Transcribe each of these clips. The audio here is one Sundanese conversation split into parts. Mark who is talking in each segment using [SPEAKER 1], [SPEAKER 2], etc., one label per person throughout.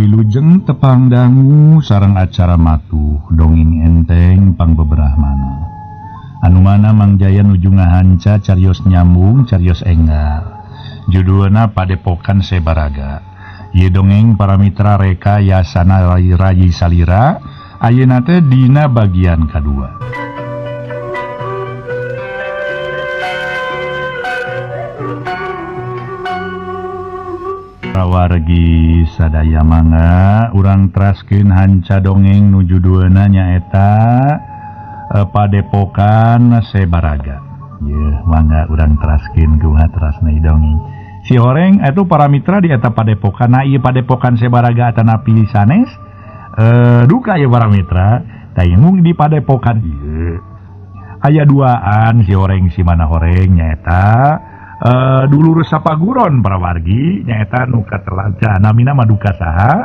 [SPEAKER 1] Wilujeng tepang dangu sareng acara matuh dongeng enteng pangbeberahmana. Anu mana Mang Jaya nuju ngahanca carios nyambung carios enggal. Judulna Padepokan Sebaraga. Ieu dongeng para mitra reka yasana Rayi Salira ayeuna teh dina bagian kadua. Wargi sadaya mangga urang traskeun hanca dongeng nu judulna nyaeta Padepokan Sebaraga. Yeuh mangga urang traskeun kumaha trasna dongeng. Si horeng atuh para mitra di eta padepokan. Nah ieu Padepokan Sebaraga atanapi sanes duka ieu para mitra tayung di padepokan ieu. Aya duaan si horeng si mana horeng nyaeta dulur sapaguron para wargi nyaeta nu katelanca namina mah duka saha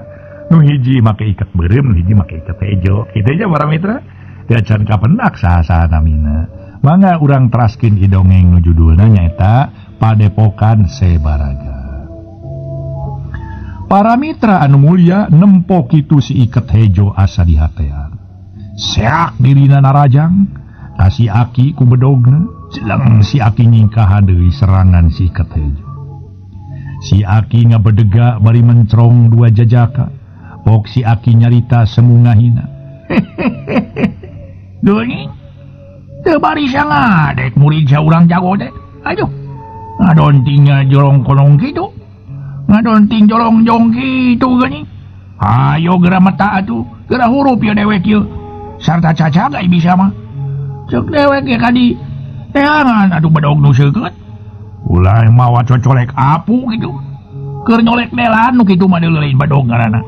[SPEAKER 1] nu hiji make iket beureum nu hiji make iket hejo kitu aja para mitra diacan kapendak saha-saha namina. Mangga urang traskeun ieu dongeng nu judulna nyaeta Padepokan Sebaraga. Para mitra anu mulia nempo kitu si iket hejo asa dihatean seak dirina narajang ka si aki ku bedogna. Jeleng si aki nyingkahan deui serangan si iket hejo. Si aki ngabedega bari mencrong dua jajaka. Pok si aki nyarita semungahina. Deui teu bari sangadek murid saurang jago teh. Aduh, ngadontingnya jorong konong kitu. Ngadonting jorong jong kitu geuning. Hayo geura meta atuh, geura hurup ieu dewek ieu. Sarta cacaga bisa mah. Ceuk dewek ge kadi teangan aduh bedog nu seukeut. Ulah mawa cocolek apu gitu. Keur nyolek nelan nu kitu mah deuleuh bedog ngaranna.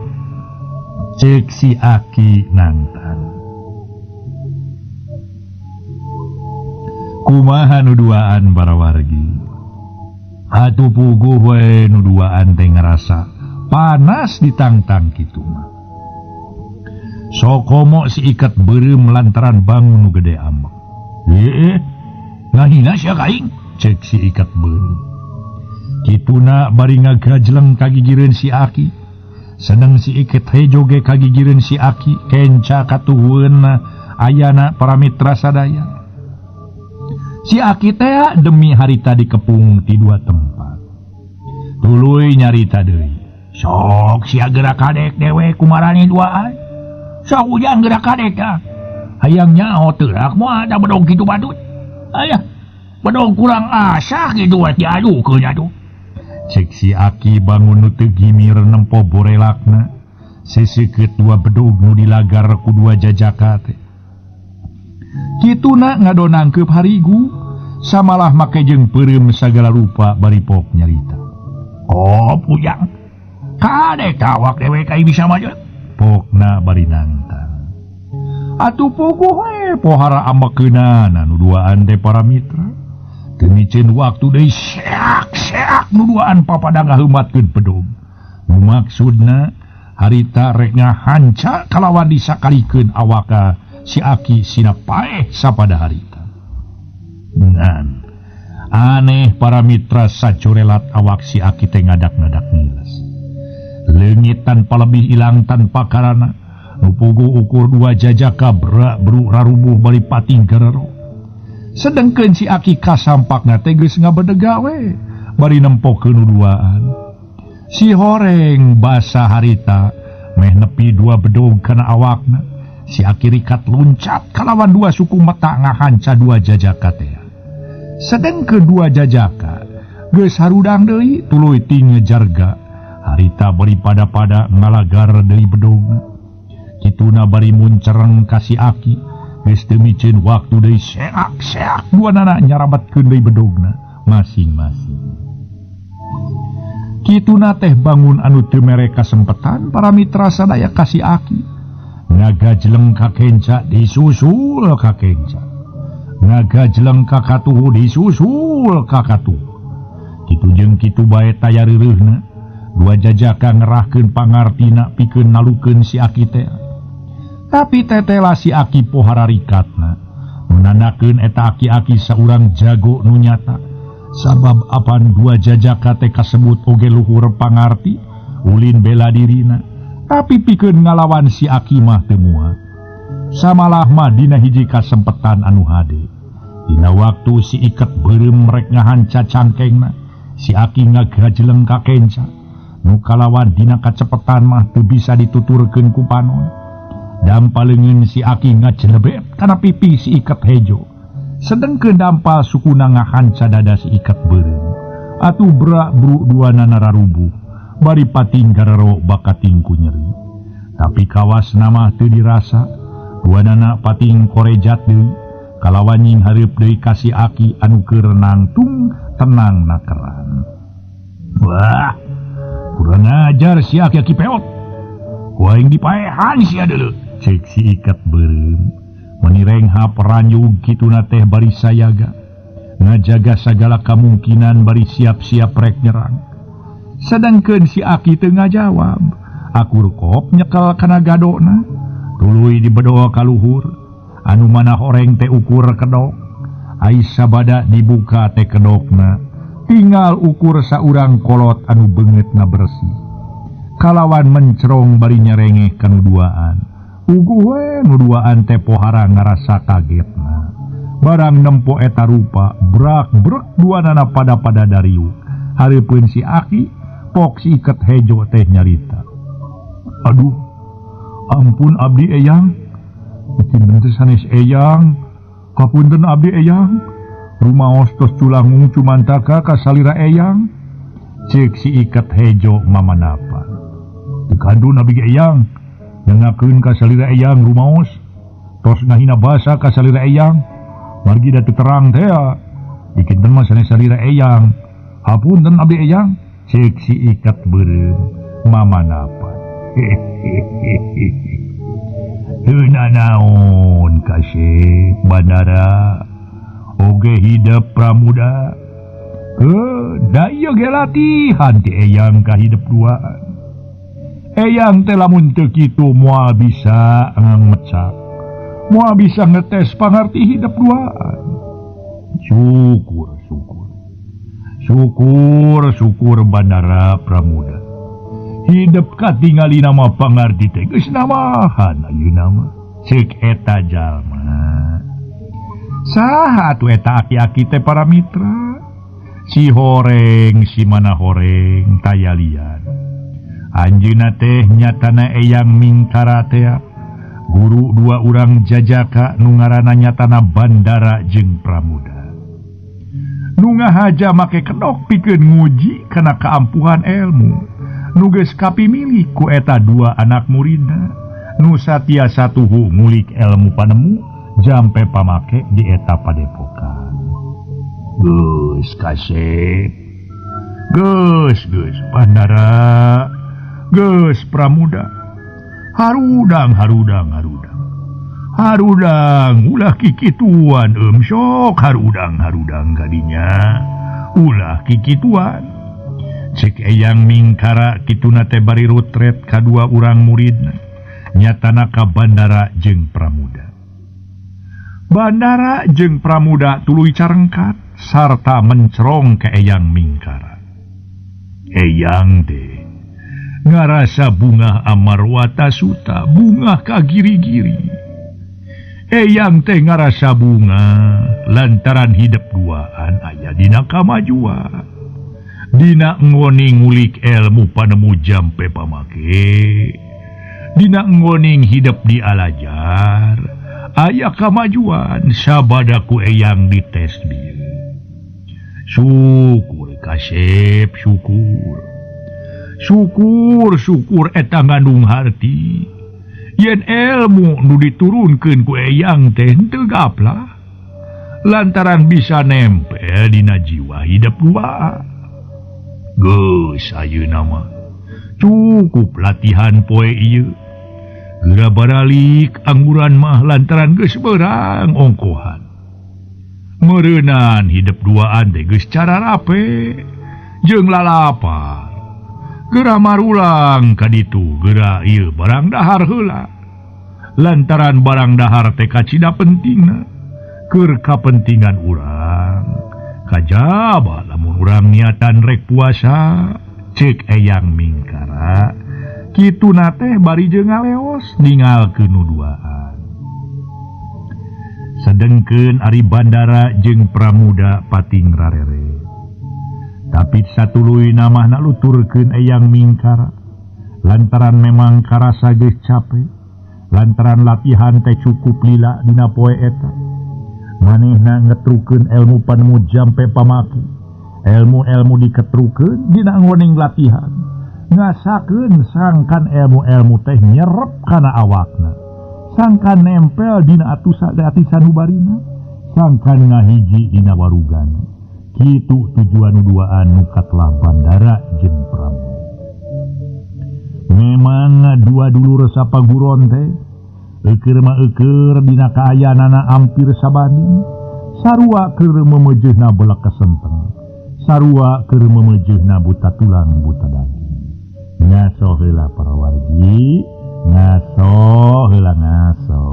[SPEAKER 1] Ceuk si aki nangtang. Kumaha nu duaan para wargi. Atuh puguh we nu duaan teh ngarasa panas ditangtang kitu mah. Sokomo si iket beureum lantaran bangun nu gede ambek. Heeh. Ngahina sia ka aing, cek si iket beureum. Kituna bari ngagajleng kagigireun si aki. Seneng si iket hejo ge kagigireun si aki, kenca katuhueunna ayana para mitra sadaya. Si aki teh demi harita dikepung ti dua tempat. Tuluy nyarita deui. Sok sia geura kadek dewe kumarane duaan. Sok ujang geura kadek tah. Hayang nyaho teurak moal da bedog kitu badut. Ayah, bedog kurang asah kitu we diadukeun atuh. Cek si aki bangun nu teu gimir nempo borelakna. Seseukeut dua bedog nu dilagar ku dua jajaka teh. Kituna ngadonangkeup harigu samalah make jeung peureum sagala rupa bari pok nyarita. Oh, pujang. Kadek tawak dewe ka bisa mah. Pokna bari nangtang. Atuh puguh we pohara ambekeunana nu duaan teh para mitra. Teu miceun waktu deui seak-seak nu duaan papada ngaheumatkeun bedog. Nu maksudna harita rek ngahanca kalawan disakalikeun awaka si aki sina paeh sapada harita. Ngan aneh para mitra sacorelat awak si aki teh ngadak-ngadak ngiles. Leungit tanpa lebih ilang tanpa karana. Nu puguh ukur dua jajaka brak bru rarubuh bari pating gerero. Sedengkeun si aki kasampakna teh geus ngabedega we bari nempokeun nu duaan. Si horeng basa harita meh nepi dua bedog kana awakna. Si aki rikat luncat kalawan dua suku meta ngahanca dua jajaka teh. Sedengkeun dua jajaka geus harudang deui tuluy ting ngejarga. Harita bari pada-pada ngalagar deui bedogna. Kituna bari muncereng ka si aki geus teu miceun waktu deui seak-seak dua nana nyarabatkeun deui bedogna masing-masing. Kituna teh bangun anu teu mere kasempetan para mitra sadaya ka si aki. Ngagajleng ka kenca disusul ka kenca. Ngagajleng ka katuhu disusul ka katuhu. Kitu jeung kitu bae taya reureuhna. Dua jajaka ngerahkeun pangartina pikeun nalukeun si aki teh. Tapi tetela si aki pohara rikatna menandakeun eta aki-aki saurang jago nu nyata. Sabab apan dua jajaka teh kasebut oge luhur pangarti ulin bela dirina. Tapi pikeun ngalawan si Aki mah teu muat. Samalah mah dina hiji kasempetan anu hade. Dina waktu si iket beureum rek ngahanca cangkengna, si Aki ngagajeleng ka kenca. Nu kalawan dina kacepetan mah teu bisa dituturkeun ku panon. Dampal leungeun si Aki ngajelebet kana pipi si iket hejo. Sedengkeun dampal sukuna ngahanca dada si iket beureum. Atuh brak bruk duanana rarubuh, bari pating garero bakating ku nyeri. Tapi kawas nama teu dirasa, duanana pating korejat deui, kalawan nying hareup deui ka si Aki anu keur nangtung tenang nakeran. Wah, kurang ajar si Aki-aki peot. Ku aing dipaehan sia deuleu, ceuk si iket beureum. Menireng hap ranjug kituna teh bari sayaga, ngajaga sagala kamungkinan bari siap-siap rek nyerang. Sedangkeun si Aki teu ngajawab, akur kop nyekel kana gadona, tuluy dibedoa ka luhur, anu mana horeng teh ukur kedok, ai sabada dibuka teh kedokna, tinggal ukur saurang kolot anu beungeutna bersih. Kalawan mencerong bari nyerengeh kanu duaan. Uguh we nu duaan teh pohara ngarasa kagetna. Barang nempo eta rupa, brak-brek duanana pada-pada dariuk. Hareupeun si Aki, pok si iket hejo teh nyarita. Aduh, ampun abdi eyang. Ieu teh sanes eyang. Kapunten abdi eyang. Rumaos tos culangung cumantaka ka salira eyang. Ceuk si iket hejo mamanapan. Teu kandun abdi ge eyang. Nengakeun ka salira eyang rumaos. Tos ngahina basa ka salira eyang. Margi da teu terang teh ya. Ikinten mah sanes salira eyang. Hapunten abdi eyang. Ceuk si iket beureum mamanapan. Heuh nanaon kasih bandara oge hidep pramuda. Heuh da ieu ge latihan ti eyang ka hidep duaan. Eyang teh lamun teu kitu moal bisa ngecap, moal bisa ngetes pangarti hidep duaan. Syukur syukur syukur syukur bandara pramuda. Hidep katingali nama pangarti teh geus namahan ayeuna mah. Ceuk eta jalma. Saha atuh eta aki-aki teh para mitra? Si horeng si mana horeng tayalian. Anjeunna teh nyatana eyang Mingkara teh guru dua urang jajaka nu ngaranna nyatana Bandara jeung Pramuda. Nu ngahaja make kedok pikeun nguji kana kaampuhan ilmu. Nu geus kapimilih ku eta dua anak muridna nu satiasa tuhu ngulik ilmu panemu jampe pamake di eta padepokan. Geus kasep. Geus geus Bandara. Geus Pramuda. Harudang harudang harudang. Harudang ulah kikituan sok harudang harudang kadinya. Ulah kikituan. Cek eyang Mingkara kituna teh bari rutret kadua urang muridna. Nyatana ka Bandara jeung Pramuda. Bandara jeung Pramuda tuluy carengkat sarta mencerong ke eyang Mingkara. Eyang teh ngarasa bungah amarwata suta, bungah ka giri-giri. Eyang teh ngarasa bunga lantaran hidep duaan aya dina kamajuan. Dina ngoni ngulik ilmu panemu jampe pamake. Dina ngoning hidep di alajar aya kamajuan sabada ku eyang dites bieu. Syukur kasep syukur. Syukur syukur eta ngandung harti. Yen ilmu nu diturunkeun ku eyang teh henteu gaplah. Lantaran bisa nempel dina jiwa hidep dua. Geus ayeuna mah cukup latihan poe ieu. Geura baralik angguran mah lantaran geus beurang ongkohan. Meureunan hidep duaan teh geus cara rape jeung lalapar. Geura marulang ka ditu geura ieu barang dahar heula. Lantaran barang dahar teh kacida pentingna keur kapentingan urang. Kajaba lamun urang niatan rek puasa, ceuk eyang Mingkara Kituna teh bari jeung ngaleos ningalkeun nu duaan. Sedengkeun ari Bandara jeung Pramuda pating rarere. Tapi satuluyna mah naluturkeun Eyang Mingkara. Lantaran memang karasa geus cape, lantaran latihan teh cukup lila dina poe eta. Manehna ngetrukeun ilmu panemu jampe pamaki. Ilmu-ilmu diketrukeun dina ngoning latihan. Ngasakeun sangkan ilmu-ilmu teh nyerep kana awakna. Sangkan nempel dina atusa ati sanubarina, sangkan ngahiji dina warugana. Kitu tujuan duaan nu katelah Bandara jeung Pramuda. Memang dua dulur sapaguron teh eukeur mah eukeur dina kaayaanana ampir sabanding. Sarua keur memejeuhna belek kesenteng. Sarua keur memejeuhna buta tulang buta daging. Ngaso heula para wargi, ngaso heula ngaso.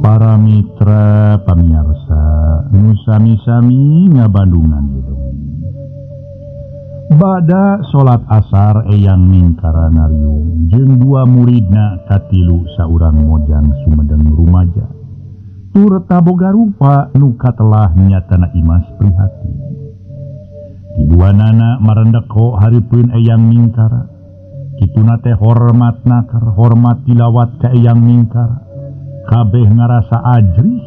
[SPEAKER 1] Para mitra pamiarsa nu sami-sami ngabandungan hidung. Bada salat asar Eyang Mingkara ngariung jeung dua muridna katilu saurang mojang Sumedang rumaja. Turta boga rupa nu katelah nyatana Imas prihatin. Tiduanana marendeko hareupeun Eyang Mingkara. Kituna teh hormat nakar, hormat tilawat ka Eyang Mingkara. Kabeh ngarasa ajrih.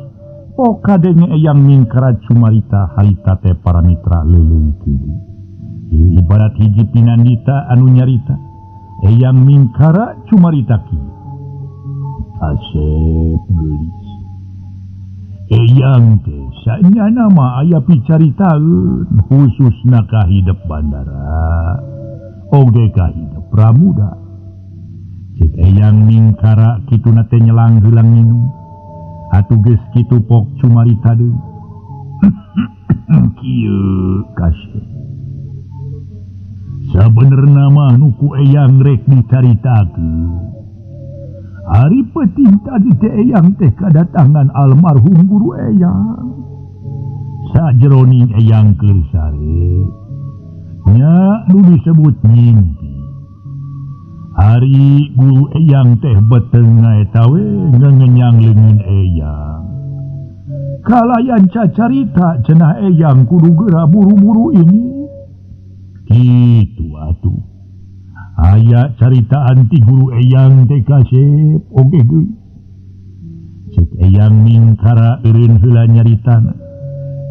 [SPEAKER 1] Oh kadenge Eyang Mingkara cumarita harita teh para mitra leuleui kieu. Ieu ibarat hiji pinandita anu nyarita. Eyang Mingkara cumarita kieu. Asep geulis. Eyang teh sanyana mah aya picaritaeun khususna ka hidep Bandara oge ka hidep Pramuda. Cek Eyang Mingkara kituna teh nyelang heulang minum. Atuh geus kitu pok cumarita deui. Kieu kasih. Sabenerna mah nu ku Eyang rek dicaritakeun. Ari peuting tadi teh Eyang teh kadatangan almarhum guru Eyang. Sajeroning Eyang keur sare. Nya nu disebut mimpi. Ari guru Eyang teh beteng eta we ngengenyang leungeun Eyang. Kalayan cacarita cenah Eyang kudu geura buru-buru ini. Kitu atuh. Aya caritaan ti guru Eyang teh kasep oge geus. Cek Eyang Mingkara eureun heula nyaritana.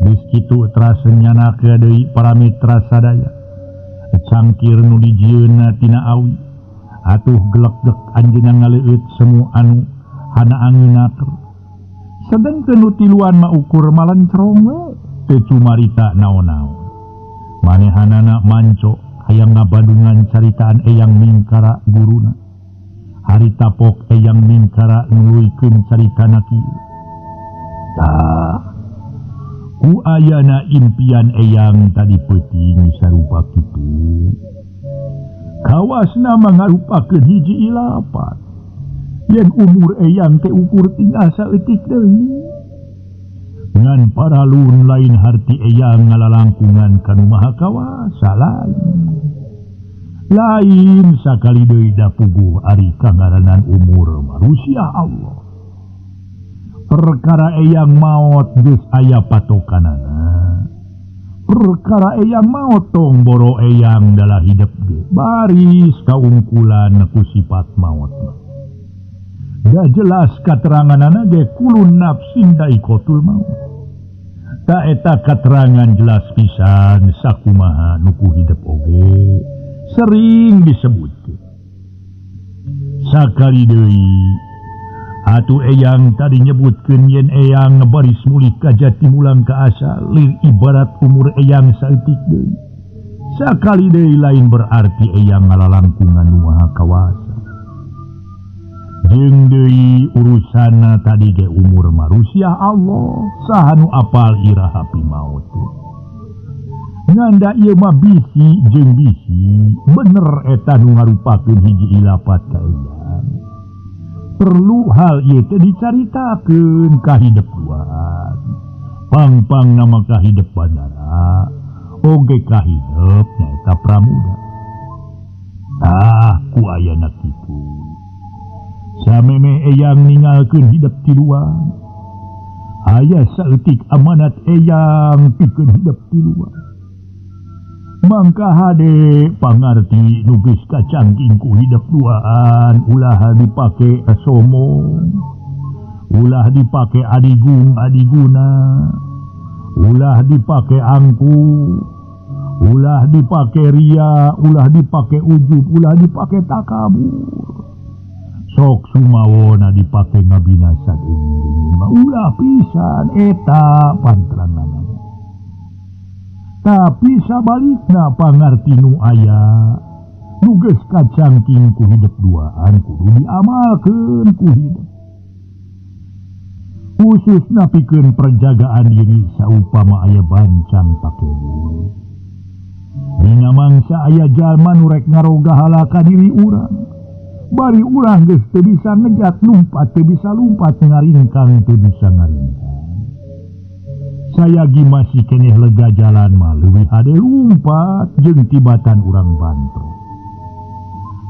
[SPEAKER 1] Geus kitu teras nyanaka deui para mitra sadaya. Cangkir nu dijieunna tina awi. Atuh gelek-gelek anjeunna ngaleueut semu anu hana angeunna. Sedengkeun nu tiluan mah ukur malencrong we teu cumarita naon-naon. Manehanana manco hayang ngabandungan caritaan Eyang Mingkara guruna. Harita pok Eyang Mingkara nuluykeun caritana kieu. Tah, ku ayana impian Eyang tadi peuting sarupa kitu. Kawasna mangarupakeun hiji ilapat. Yen umur Eyang teh ukur tinggal saeutik deui. Ngan paralun lain harti Eyang ngalalangkungan kanu maha kawasa lain. Lain sakali deui da puguh ari kangaranan umur manusia Allah. Perkara Eyang maot geus aya patokanana. Perkara Eyang maot tong boro Eyang dalah hidep ge baris kaungkulan ku sifat maot mah. Da jelas kateranganana ge kulun nafsin daikotul maut. Ta eta katerangan jelas pisan sakumaha nu ku hidep oge sering disebut. Sakali deui atuh Eyang tadi nyebutkeun yen Eyang baris mulih ka jati mulang ka asal lir ibarat umur Eyang saeutik deui. Sakali deui lain berarti Eyang ngalalangkungan nu maha kawasa. Jeung deui urusanna tadi ge umur marusia Allah saha nu apal iraha pimaot. Nganda ieu mah bisi jeung bisi bener eta nu ngarupakeun hiji ilapat ka eyang. Perlu hal ieu teh dicaritakeun ka hidep duaan. Pang-pang nama ka hidep bandara oge ka hidep nyaeta Pramuda. Tah ku ayana kitu. Sameme eyang ningalkeun hidep tiluan. Aya saeutik amanat eyang pikeun hidep tiluan. Mangka hade pangarti nu geus kacangking ku hidep duaan ulah dipake sombong, ulah dipake adigung adiguna, ulah dipake angku, ulah dipake ria, ulah dipake ujub, ulah dipake takabur. Sok sumawona dipake ngabinasa deui mah ulah pisan eta pantranganana. Tapi sabalikna pangarti nu aya nu geus kacangking ku hidep duaan kudu diamalkeun ku hidep. Khususna pikeun perjagaan diri saupama aya bancang pakewe. Dina mangsa aya jalma nu rek ngaroga halaka diri urang. Bari urang geus teu bisa ngejat lumpat, teu bisa lumpat ngaringkang teu bisa ngaringkang. Sayagi masih keneh lega jalan mah leuwih hade lumpat jeung tibatan urang bantro.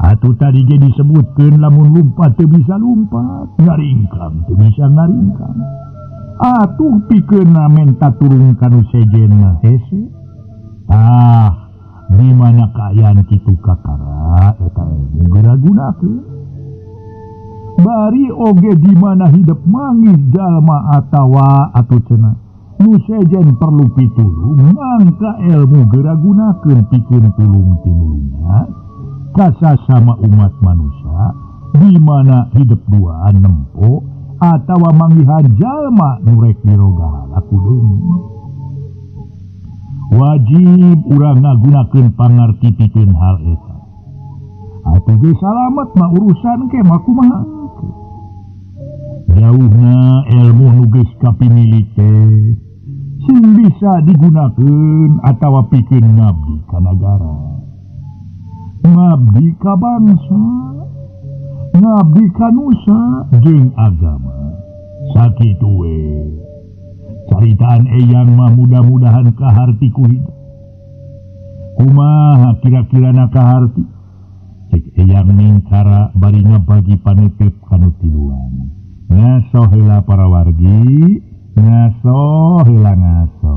[SPEAKER 1] Atuh tadi ge disebutkeun lamun lumpat teu bisa lumpat, ngaringkang teu bisa ngaringkang. Atuh pikeunna menta turun ka nu sejenna hese. Tah, di mana kaayaan kitu kakara eta ilmu geura gunakeun. Bari oge di mana hidep manggih jalma atawa atuh cenah nu sejen perlu pitulung mangka ilmu geura gunakeun pikeun tulung tinulungna kasasama umat manusia di mana hidep duaan nempo atawa manggihan jalma nu rek diroga kudeung. Wajib urang ngagunakeun pangarti pikeun hal eta. Atuh ge salamet mah urusan ke mah kumaha. Jauhna ilmu nu geus kapimilik teh sing bisa digunakeun atawa pikeun ngabdi ka nagara, ngabdi ka bangsa, ngabdi ka nusa jeung agama. Sakitu we. Caritaan eyang mah mudah-mudahan kaharti ku hidup. Kumaha kira-kirana kaharti? Cek eyang ningkara bari ngabagi panitip kanu tiluan. Ngaso heula para wargi, ngaso heula ngaso.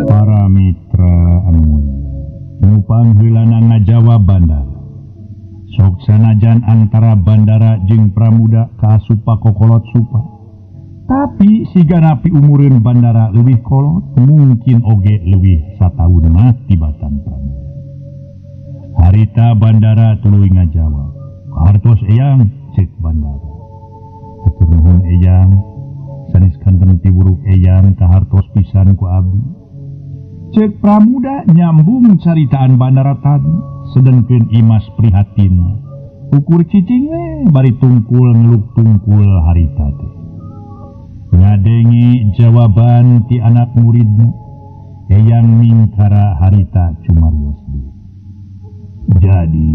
[SPEAKER 1] Para mitra anu mulia, nu pangheulana ngajawab bandara. Sok sanajan antara bandara jeung Pramuda kaasup pakokolot supa. Tapi siganapi umureun bandara leuwih kolot, mungkin oge leuwih sataun mah tibatan Pramuda. Harita bandara tuluy ngajawab. Hartos eyang cek bandara. Hatur nuhun eyang, sanes kanten tiwuruk eyang kahartos pisan ku abdi. Cek Pramuda nyambung caritaan bandara tadi, sedengkeun Imas prihatin. Ukur cicing we bari tungkul ngeluk tungkul harita teh. Ngadengi jawaban ti anak muridna, eyang mingkara harita cumarios deui. Jadi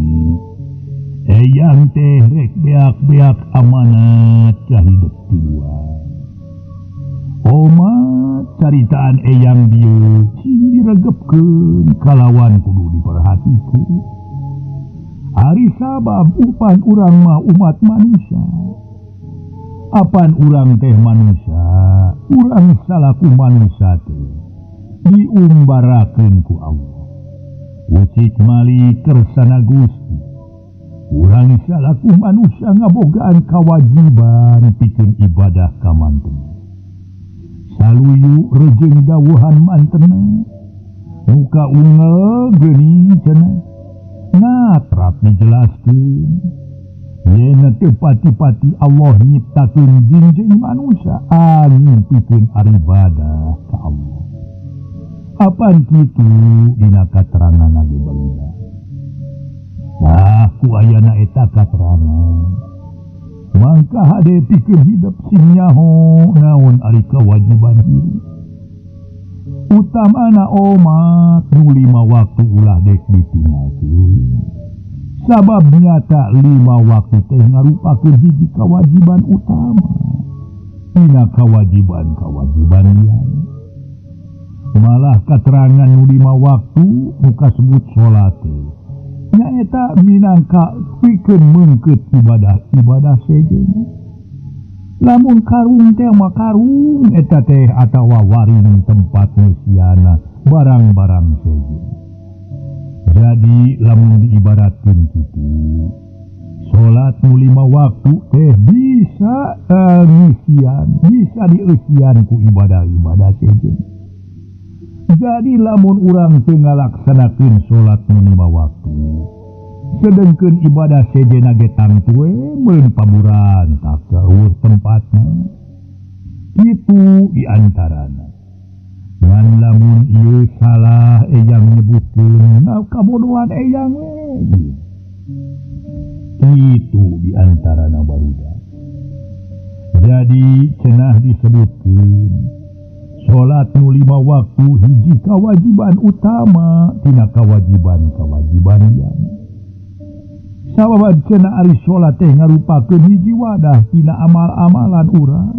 [SPEAKER 1] eyang teh rek beak-beak amanat ka hidep tiluan. Oma caritaan eyang dieu cing diregepkeun kalawan kudu diperhatikeun. Ari sabab upan urang mah umat manusia. Apan urang teh manusia, urang salaku manusia teh diumbarakeun ku Allah. Ucik mali kersana Gusti. Urang salaku manusia ngabogaan kawajiban pikeun ibadah ka mantena. Saluyu rejeng dawuhan mantena, muka ungel geuning cenah, ngatrap dijelaskeun. Yen teu pati-pati Allah nyiptakeun jin jeung manusia angin pikeun aribadah ka Allah. Apan kitu dina katerangan ge barudak. Nah ku ayana eta katerangan mangka hade pikeun hidup sing nyaho naon ari kewajiban diri. Utamana omat nu 5 waktu ulah dek ditinggalkeun. Sabab nyata 5 waktu teh ngarupakeun hiji kewajiban utama tina kewajiban-kewajiban lian. Malah katerangan nu 5 waktu nu kasebut salat teh nyaeta minangka pikeun meungkeut ibadah-ibadah sejenna. Lamun karung teh mah karung eta teh atawa waring tempat ngeusiana barang-barang sejen. Jadi lamun diibaratkeun kitu, salat nu 5 waktu teh bisa ngeusian, bisa dieusian ku ibadah-ibadah sejen. Jadi lamun urang teu ngalaksanakeun salat nu 5 waktu, sedengkeun ibadah sejenna ge tangtu we meureun paburan tak eueuh tempatna. Kitu di antarana. Ngan lamun ieu salah eyang nyebutkeun kabodohan eyang we. Kitu di antarana barudak. Jadi cenah disebutkeun salat nu 5 waktu hiji kewajiban utama tina kewajiban-kewajiban lian. Sabab cenah ari salat teh ngarupakeun hiji wadah tina amal-amalan urang.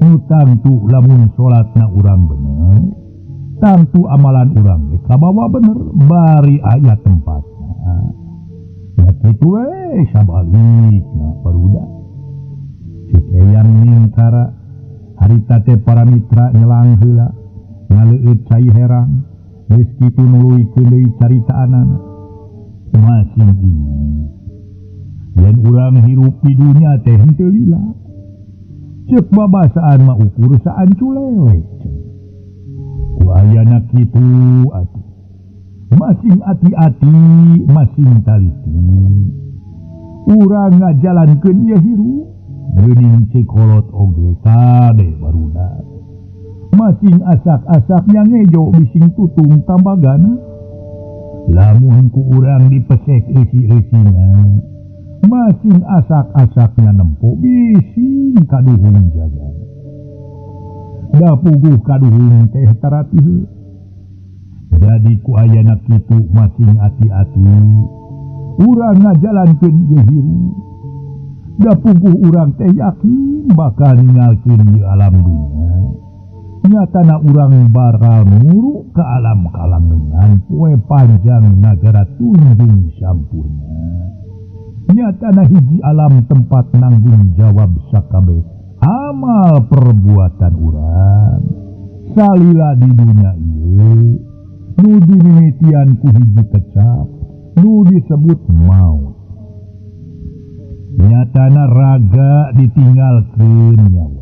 [SPEAKER 1] Nu tangtu lamun salatna urang bener, tangtu amalan urang ge kabawa bener bari aya tempatna. Ya kitu we sabalikna barudak. Cik eyang mingkara harita teh para mitra nyelang heula ngaleueut cai herang geus kitu nuluykeun deui caritaanana. Masih ingat yen urang hirup di dunya teh henteu lila. Ceuk babasaan mah ukur saancu lele. Ku ayana kitu atuh. Masing ati-ati, masing taliti. Urang ngajalankeun ieu hirup geuning ceuk kolot oge kade barudak. Masing asak-asak nyangejo bising tutung tambagana. Lamun ku urang dipesek eusi-eusina, masing asak-asaknya nempo bising kaduhung jajan. Da puguh kaduhung teh taratih. Jadi ku ayana kitu masing ati-ati urang ngajalankeun ieu hirup. Da puguh urang teh yakin bakal ningalkeun ieu alam dunya. Nyatana urang bakal muru ka alam kalangeungan poe panjang nagara tunjung sampurna. Nyatana hiji alam tempat nanggung jawab sakabeh amal perbuatan urang. Salila di dunya ieu nu dimimitian ku hiji kecap nu disebut maut. Nyatana raga ditinggalkeun nyawa.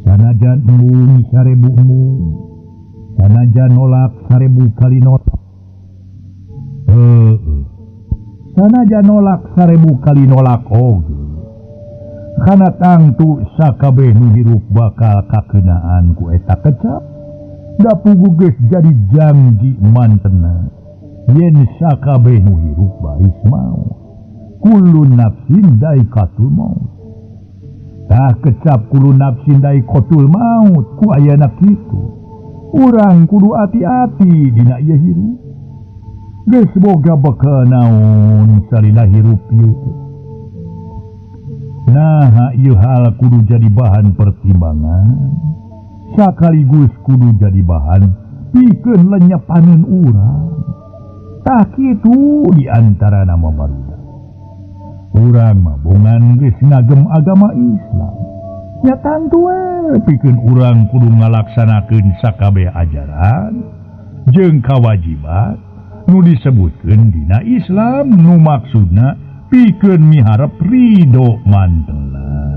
[SPEAKER 1] Sanajan embung 1000 embung, sanajan nolak 1000 kali nolak. Sanajan nolak 1000 kali nolak oge. Kana tangtu sakabeh nu hirup bakal kakenaan ku eta kecap. Da puguh geus jadi janji mantena yen sakabeh nu hirup baris maut. Kullu nafsin daikatul maut. Tah kecap kullu nafsin daikatul maut ku ayana kitu. Urang kudu ati-ati dina ieu hirup. Geus boga bekal naon salila hirup ieu teh. Nah, ieu hal kudu jadi bahan pertimbangan, sakaligus kudu jadi bahan pikeun lenyepaneun urang. Tah kitu di antara nama barudak. Urang mah bongan geus ngagem agama Islam. Nya tangtu we pikeun urang kudu ngalaksanakeun sakabeh ajaran jeung kawajiban nu disebutkeun dina Islam nu maksudna pikeun miharep ridho mantela.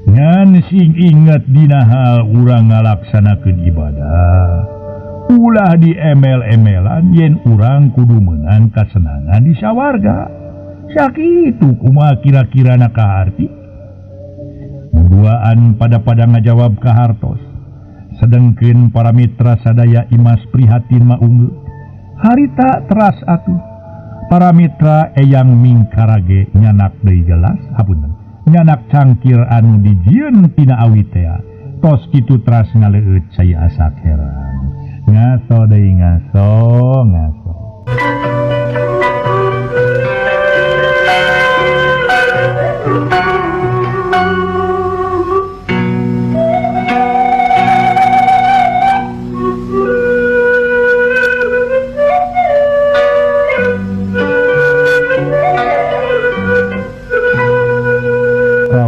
[SPEAKER 1] Ngan sing inget dina hal urang ngalaksanakeun ibadah, ulah di emel-emelan yen urang kudu meunang kasenangan di sawarga. Sakitu kumaha kira-kira na kaharti? Duaan pada-pada ngajawab kahartos. Sedengkeun para mitra sadaya Imas prihatin maunggeu. Harita teras atuh. Para mitra eyang mingkarage nyanak deui gelas, hapunten. Nyanak cangkir anu dijieun tina awi tea. Tos kitu teras ngaleueut cai asak herang. Ngaso deui ngaso, ngaso.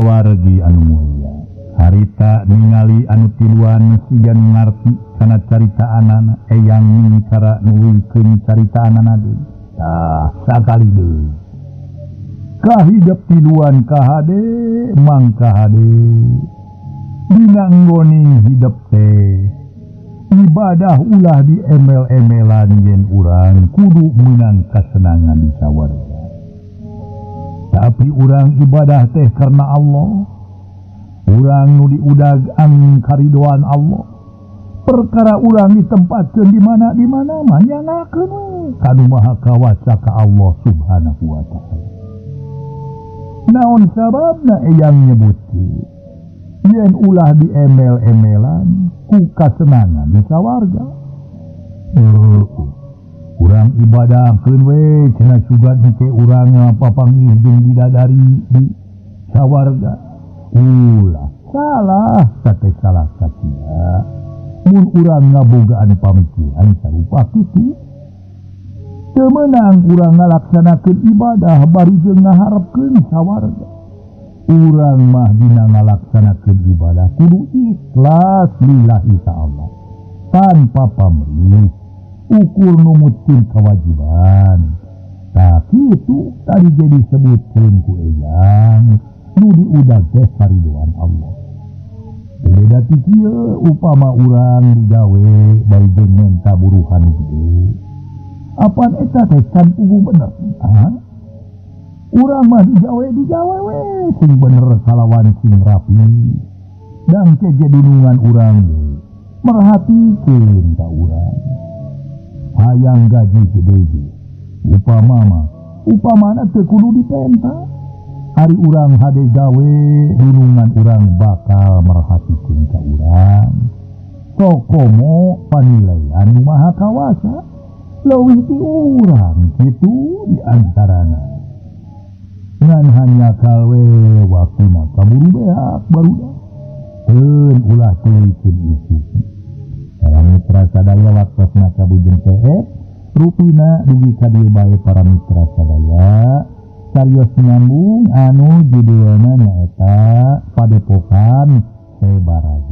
[SPEAKER 1] Wargi anu mulia harita ningali anu tiluan sigan ngarti kana caritaanana eyang mingkara nuluykeun caritaanana deui. Tah sakali deui kahidep tiluan kahade mangkahade dina nggoning hidep teh ibadah ulah di emel-emelan yen urang kudu meunang kasenangan di sawarga. Tapi urang ibadah teh karena Allah. Urang nu diudag angin karidoan Allah. Perkara urang ditempatkeun di mana mah nyanakeun we ka Nu Maha Kawasa ka Allah Subhanahu wa taala. Naon sababna eyang nyebutkeun yen ulah di emel-emelan ku kasenangan di sawarga. Urang ibadah keun we cenah sugan henteu urang papanggih jeung bidadari di sawarga. Ulah salah kate salah katia. Mun urang ngabogaan pamikiran sarupa kitu teu meunang urang ngalaksanakeun ibadah bari jeung ngaharepkeun sawarga. Urang mah dina ngalaksanakeun ibadah kudu ikhlas lillahi ta'ala tanpa pamrih. Ukur numutkeun kewajiban. Tah kitu tadi jadi disebutkeun ku eyang nu diudag teh karidoan Allah. Beda ti kieu upama urang digawe bari jeung menta buruhan gede. Apan eta teh can puguh bener. Ah? Urang mah digawe we sing bener kalawan sing rapi. Dan ke dunungan urang merhatikeun ka urang. Hayang gaji gede ge. Upama mah, upamana teu kudu dipenta. Ari urang hade gawe, dunungan urang bakal merhatikeun ka urang. Kokomo panilaian Nu Maha Kawasa leuwih ti urang kitu di antarana. Ngan hanya kawe waktuna kaburu beak barudak. Keun ulah teuikeun itu. Para mitra sadaya waktosna kabujeng TF rupina dugi ka dieu bae para mitra sadaya carios nyambung anu judulna nyaeta Padepokan Sebaraja.